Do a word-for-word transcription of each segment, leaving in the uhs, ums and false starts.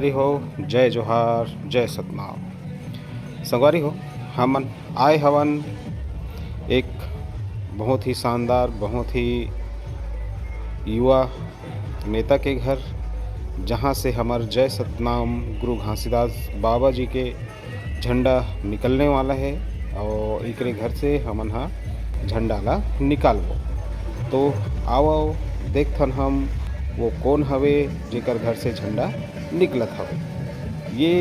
संगवारी हो, जय जोहार, जय सतनाम। संगवारी हो, हमन आए हवन एक बहुत ही शानदार, बहुत ही युवा नेता के घर, जहाँ से हमर जय सतनाम गुरु घासीदास बाबा जी के झंडा निकलने वाला है और एकरे घर से हमन हा झंडा ला निकालबो। तो आवो, देखथन हम वो कौन हवे जेकर घर से झंडा निकलत हवे। ये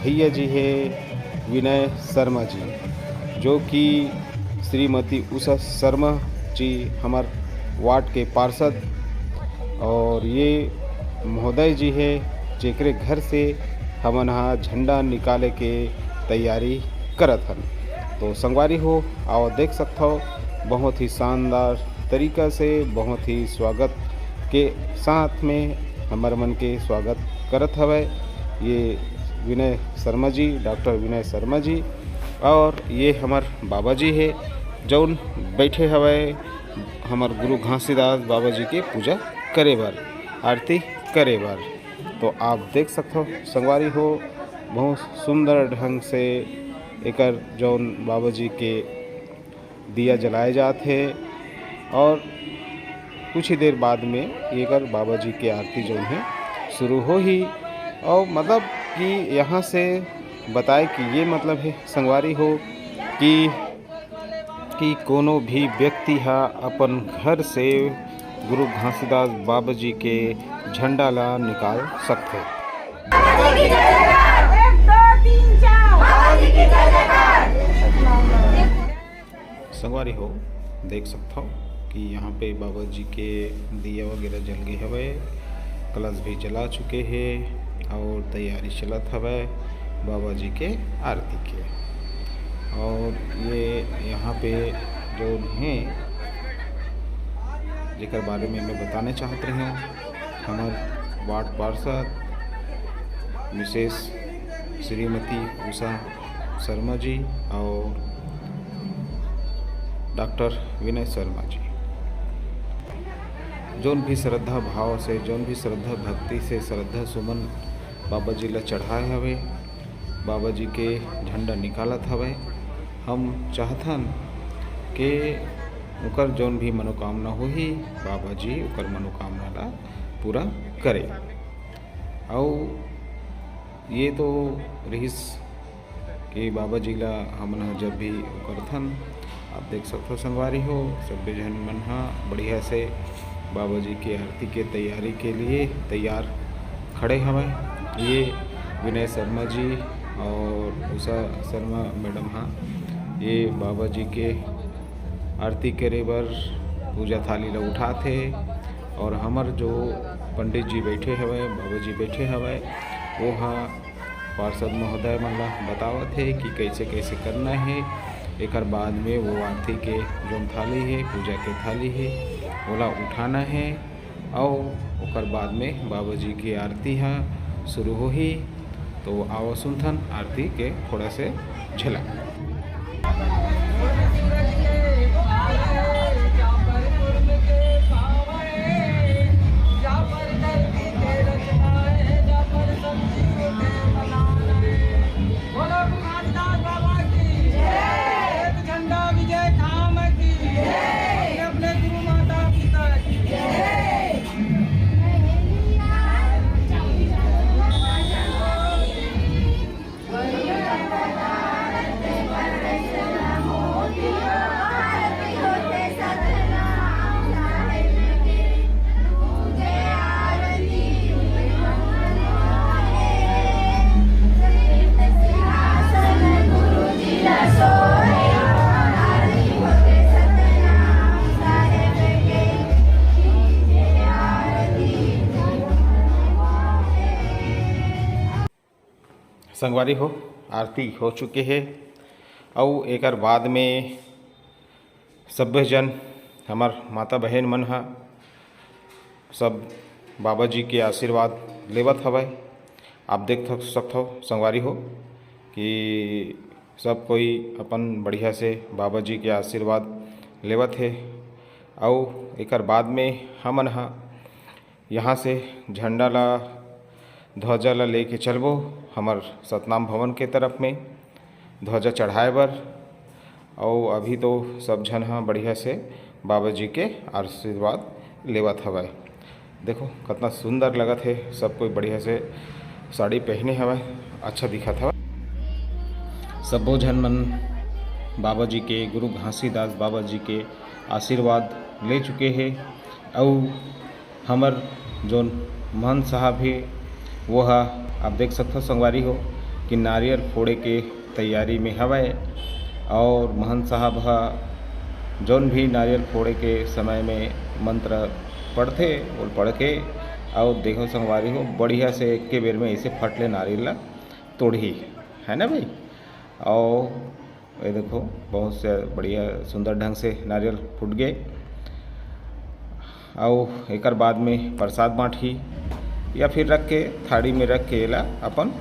भैया जी है विनय शर्मा जी, जो कि श्रीमती उषा शर्मा जी हमर वार्ड के पार्षद, और ये महोदय जी है जेकरे घर से हमन हा झंडा निकाले के तैयारी करत हन। तो संगवारी हो, आओ देख सकथव, बहुत ही शानदार तरीका से, बहुत ही स्वागत के साथ में हमर मन के स्वागत करत हवय ये विनय शर्मा जी, डॉक्टर विनय शर्मा जी। और ये हमर बाबा जी है, जौन बैठे हवय हमर गुरु घासीदास बाबा जी के पूजा करे बर, आरती करे बर। तो आप देख सकथव संगवारी हो, बहुत सुंदर ढंग से एकर जौन बाबा जी के दिया जलाए जात हे और कुछ ही देर बाद में एकर बाबा जी के आरती जौन हे शुरू होही। और मतलब कि यहाँ से बताए कि ये मतलब है संगवारी हो कि कि कोनो भी व्यक्ति हा अपन घर से गुरु घासीदास बाबा जी के झंडा ला निकाल सकथे। बाबा जी की जय जयकार। एक, दो, तीन, चार। बाबा जी की जय जयकार। संगवारी हो, देख सकथव कि यहाँ पे बाबा जी के दिया वगैरह जल गए हवे, कलश भी जला चुके हे और तैयारी चलत हवे बाबा जी के आरती के। और ये यहाँ पे जो हैं, जेकर बारे में मैं बताने चाहत रहे हूँ, हमर वार्ड पार्षद मिसेस श्रीमती उषा शर्मा जी और डॉक्टर विनय शर्मा जी, जौन भी श्रद्धा भाव से, जौन भी श्रद्धा भक्ति से श्रद्धा सुमन बाबा जी ला चढ़ाए हवे, बाबा जी के झंडा निकालत हवे। हम चाहथन के ओकर जौन भी मनोकामना होही, बाबा जी ओकर मनोकामना ला पूरा करे। अउ ये तो रहिस कि बाबा जी ला हमन ह जब भी करथन, आप देख सकथो संगवारी हो, सब्बे झन मन ह बढ़िया से बाबा जी के आरती के तैयारी के लिए तैयार खड़े हवय। ये विनय शर्मा जी और उषा शर्मा मैडम ह ये बाबा जी के आरती करे बर पूजा थाली ला उठात हे और हमर जो पंडित जी बैठे हवय, बाबा जी बैठे हवय, वो ह पार्षद महोदय मन ला बतावत हे कि कैसे कैसे करना हे। एकर बाद में वो आरती के जोन थाली हे, पूजा के थाली हे, ओला उठाना हे। अउ ओकर बाद में बाबा जी के आरती ह शुरू होही। तो आवा सुनथन आरती के थोड़ा से झलक। बोलो घासीदास बाबा की जय। एक झंडा विजय धाम की जय। अपने अपने गुरु माता पिता की जय। संगवारी हो, आरती हो चुके हे, अउ एकर बाद में सब्बे झन हमर माता बहन मन ह सब बाबा जी के आशीर्वाद लेवत हवय। आप देख थक-, सकथव संगवारी हो कि सब कोई अपन बढ़िया से बाबा जी के आशीर्वाद लेवत हे। अउ एकर बाद में हमन ह यहाँ से झंडा ला ध्वजा ला लेके चलबो हमर सतनाम भवन के तरफ में ध्वजा चढ़ाए बर। अउ अभी तो सब झन ह बढ़िया से बाबा जी के आशीर्वाद लेवत हवय। देखो, कितना सुंदर लगत हे, सब कोई बढ़िया से साड़ी पहने हवय, अच्छा दिखत हवय। सब्बो झन मन बाबा जी के, गुरु घासीदास बाबा जी के आशीर्वाद ले चुके हे। अउ हमर जोन महंत साहब हे, वो ह, आप देख सकथव संगवारी हो, कि नारियल फोड़े के तैयारी में हवय। और महंत साहब ह जोन भी नारियल फोड़े के समय में मंत्र पढ़थे, वो पढ़ के, और देखो संगवारी हो, बढ़िया से एक के बेर में ऐसे फट ले नारियल ला तोड़ही, है ना भाई? और ये देखो, बहुत से बढ़िया सुंदर ढंग से नारियल फूट गए। अउ एकर बाद में प्रसाद बांटही या फिर रख के, थारी में रख के एला अपन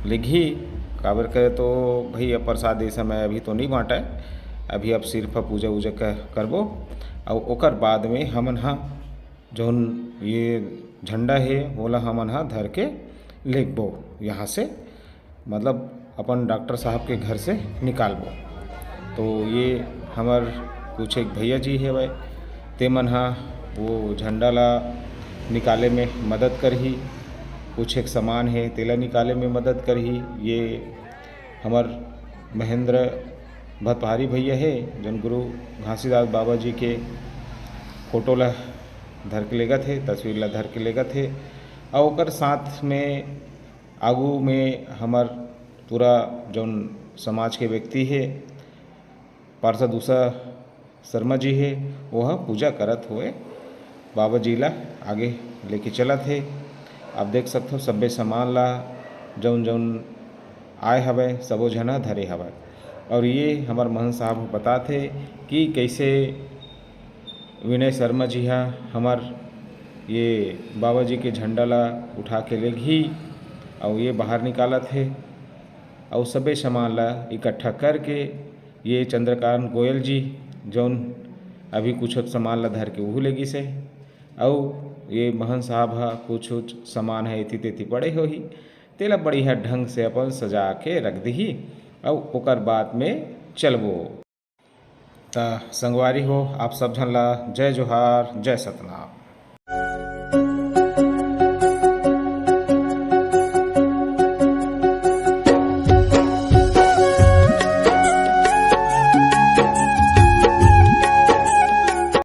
लेगही। काबर करे तो भैया, प्रसाद ए समय अभी तो नहीं बांटे, अभी अब सिर्फ पूजा उजा क-, करबो। अउ ओकर बाद में हमन ह जौन ये झंडा हे, ओला हमन ह धर के लेगबो यहाँ से, मतलब अपन डॉक्टर साहब के घर से निकालबो। तो ये हमर कुछ एक भैया जी हेवय, ते मन ह वो झंडा ला निकाले में मदद करही। कुछ एक सामान हे, तेला निकाले में मदद करही। ये हमर महेंद्र भतपहारी भैया हे, जौन गुरु घासीदास बाबा जी के फोटो ला धर के लेगत हे, तस्वीर ला धर के लेगत हे। अउ ओकर साथ में आगू में हमर पूरा जौन समाज के व्यक्ति हे, पार्षद उषा शर्मा जी हे, वो ह पूजा करत हुए बाबा जी ला आगे लेके चलत हे। आप देख सकथव, सब्बे सामान ला जौन जौन आए हवय, सबो झन ह धरे हवय। और ये हमर महंत साहब ह बतात हे कि कैसे विनय शर्मा जी ह हमर ये बाबा जी के झंडा ला उठा के लेगही, अउ ये बाहर निकालत हे, अउ सबे सामान ला इकट्ठा करके ये चंद्रकांत गोयल जी, जौन अभी कुछ सामान ला धर के उहू लेगिस हे, अउ ये महंत साहब ह कुछ कुछ सामान है एती तेती पड़े होही, तेला बढ़िया ढंग से अपन सजा के रख दिही, अउ ओकर बाद में चलबो। त संगवारी हो, आप सब झन ला जय जोहार, जय सतनाम।